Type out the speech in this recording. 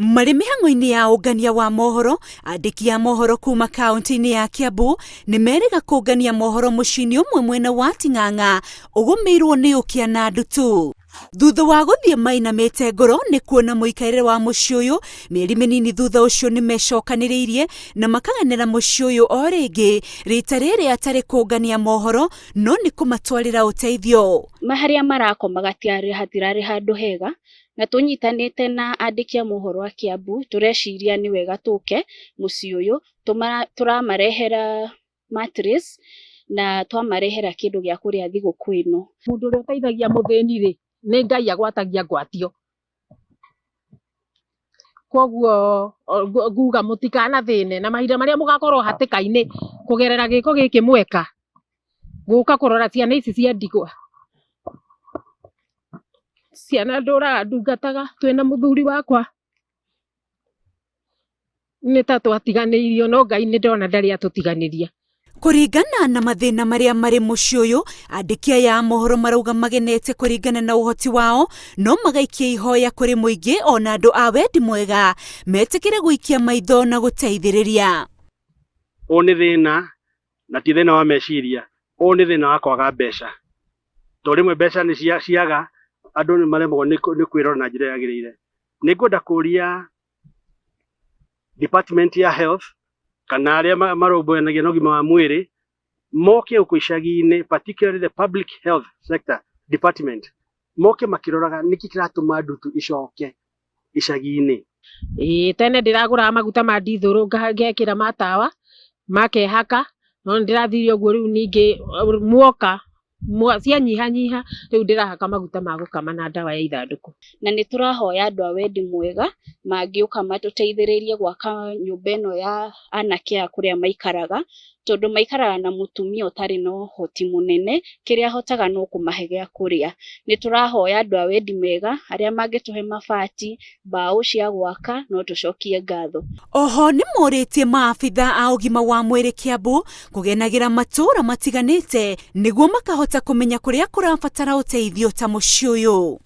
Marĩ mĩhang'o-inĩ ya ũngania wa mohoro, andĩki a mohoro kuma kaunti-inĩ ya Kiambu nĩ merĩga kũngania mohoro mũciĩ-inĩ ũmwe mwena wa Ting'ang'a ũgũmĩirwo nĩ ũkĩa na ndutu. Thutha wa gũthiĩ mainamĩte ngoro nĩ kuona mũikarĩre wa mũciĩ ũyũ, mĩeri mĩnini thutha ũcio nĩ mecokanĩrĩirie na makaganĩra mũciĩ ũyũ o rĩngĩ, rita rĩrĩ atarĩ kũngania mohoro no nĩ kũmatwarĩra ũteithio. Harĩa marakomaga hatirarĩ handũ hega, na tũnyitanĩte na andĩki a mohoro a Kiambu tũreciria nĩ wega tũke mũciĩ ũyũ, tũramarehera mattress na twamarehera kĩndũ gĩa kũrĩa thigũkũ ĩno. Mũndũ ũrĩa ũteithagia mũthĩni rĩ, nĩ Ngai agwatagia ngwatio. Koguo nguga mũtikanathĩne na mahinda marĩa mũgakorwo hatĩka-inĩ kũgerera gĩko gĩkĩ mweka, gũka kũrora ciana ici cia ndigwa. Ciana ndũraga ndungataga twĩna mũthuri wakwa nĩ ta twatiganĩirio no Ngai nĩ ndona ndarĩ atũtiganĩria. Kũringana na mathĩna marĩa marĩ mũciĩ ũyũ, andĩki aya a mohoro marauga magenete kũringana na ũhoti wao, no magaikia ihoya kũrĩ mũingĩ ona andũ a wendi mwega metĩkĩre gũikia maitho na gũteithĩrĩria. Ũyũ nĩ thĩna na ti thĩna wa meciria, ũyũ nĩ thĩna wa kwaga mbeca. Tondũ rĩmwe mbeca nĩ ciaga, andũ nĩ maremagwo nĩ kwĩrora na njĩra ĩrĩa yagĩrĩire. Nĩ ngwenda kũria department ya health kana arĩa marũmbũyanagia na ũgima wa mwĩrĩ, moke gũkũ icagi-inĩ particularly the public health sector department, moke makĩroraga nĩkĩ kĩratũma ndutu icoke icagi-inĩ. Ĩĩ tene ndĩragũraga maguta ma ndithũrũ ngekĩra ma tawa makehaka no nĩ ndĩrathire ũguo rĩu ningĩ muoka cianyihanyiha rĩu ndĩrahaka maguta ma gũkama na ndawa ya ithandũkũ. Na nĩ tũrahoya andũ a wendi mwega mangĩũka matũteithĩrĩrie gwaka nyũmba ĩno ya anake aya kũrĩa maikaraga, tondũ maikaraga na mũtumia ũtarĩ na ũhoti mũnene, kĩrĩa ahotaga no kũmahe gĩa kũrĩa. Nĩ tũrahoya andũ a wendi mega arĩa mangĩtũhe mabati, mbaũ cia gwaka, no tũcokie ngatho. Oho nĩ morĩtie maabitha a ũgima wa mwĩrĩ Kiambu kũgenagĩra matũũra matiganĩte nĩguo makahota kũmenya kũrĩa kũrabatara ũteithio ta mũciĩ ũyũ.